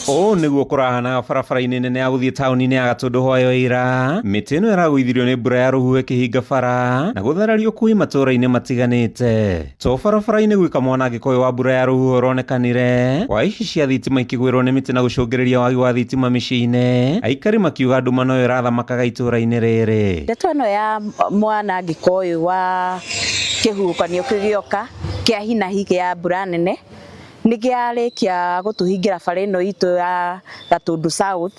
Ũũ nĩguo kũrahanaga barabara-inĩ nene ya gũthiĩ taũni-inĩ ya Gatũndũ hwayo ira. Mĩtĩ ĩno ĩragũithirio nĩ mbura ya rũhuho ĩkĩhinga bara na gũthararia ũkuui matũũra-inĩ matiganĩte. To barabara-inĩ gwika mwanangĩko ũyũ wa mbura ya rũhuho ũronekanire, waya ici cia thitima ikĩgwĩrwo nĩ mĩtĩ na gũcũngĩrĩria wagi wa thitima mĩciĩ-inĩ, aikari makiuga nduma noyo ĩrathamakaga itũũra-inĩ rĩrĩ. Ndeto ĩno ya mwanangĩko ũyũ wa kĩhuhũkanio kĩu gĩoka kĩa hi na hi kĩa mbura nene, nĩ kĩarĩkia gũtũhingĩra bara ĩno itũ ya Gatũndũ South,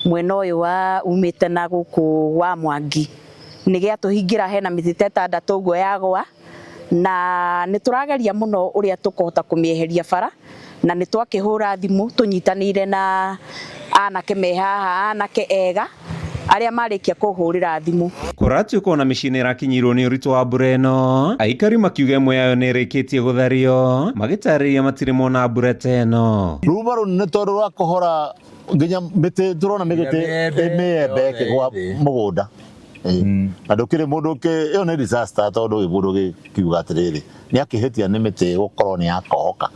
mwena ũyũ wa umĩte na gũkũ wa Mwangi. Nĩ gĩatũhingĩra hena mĩtĩ ta ĩtandatũ ũguo yagwa, na nĩ tũrageria mũno ũrĩa tũkũhota kũmĩeheria bara, na nĩ twakĩhũra thimũ tũnyitanĩire na anake me haha, anake ega arĩa marĩkia kũhũrĩra thimũ. Kũratuĩka ona mĩciĩ nĩ ĩrakinyĩirwo nĩ ũritũ wa mbura ĩno, aikari makiuga ĩmwe yayo nĩ ĩrĩkĩtie gũthario, magĩtarĩria matirĩ mona mbura ta ĩno. Ruma rũnene tondũ rwa kũhora nginya mĩtĩ tũrona mĩgĩtĩ mĩembe ĩkĩgwa mũgũnda. Na ndũkĩrĩ mũndũ ĩyo nĩ disaster tondũ ndũrĩ mũndũ ũgĩkiuga atĩrĩrĩ nĩ akĩhĩtia nĩ mĩtĩ gũkorwo nĩ yakohoka.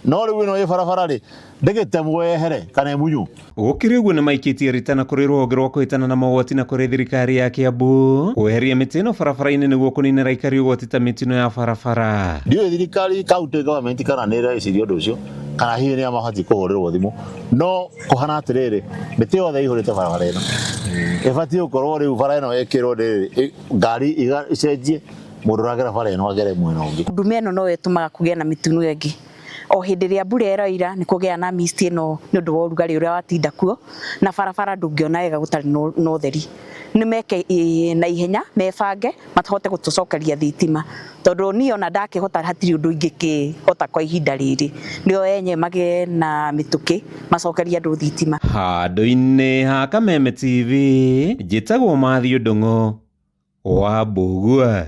No rĩu ĩno ĩ barabara rĩ ndĩgĩtemwo yehere kana ĩmunywo. Gũkĩrĩ ũguo nĩmaikĩtie ritana kũrĩ rũhonge rwa kũhĩtana na mogwati na kũrĩ thirikari ya Kiambu kweheria mĩtĩ ĩno barabara-inĩ nĩguo kũninĩra aikari ũgwati ta mĩtino ya barabara. Ndiũĩ thirikari county government kana nĩ ĩreciria ũndũ ũcio kana hihi nĩa mabatiĩ kũhũrĩrwo thimũ no kũhana atĩrĩrĩ mĩtĩ yothe ĩihũrĩte barabara ĩno ĩbatiĩ gũkorwo rĩu bara ĩno ĩkĩrwo rĩrĩ ngari icenjie mũndũ ũragera bara ĩno agere mwena ũngĩ. Nduma ĩno no ĩtũmaga kũgĩe na mĩtino ĩngĩ. O hĩndĩ ĩrĩa mbura ĩroira nĩ kũgĩa na mist ĩno nĩ ũndũ wa ũrugarĩ ũrĩa watinda kuo, na barabara ndũngĩona wega gũtarĩ na ũtheri. Nĩ meke na ihenya mebange mahote gũtũcokeria thitima, tondũ niĩ ona ndakĩhota hatirĩ ũndũ ingĩkĩhota kwa ihinda rĩrĩ. Nĩo enyewe magĩe na mĩtũkĩ macokerie andũ thitima. Handũ-inĩ ha Kameme TV, njĩtagwo Matthew Ndung'u wa Mbũgua.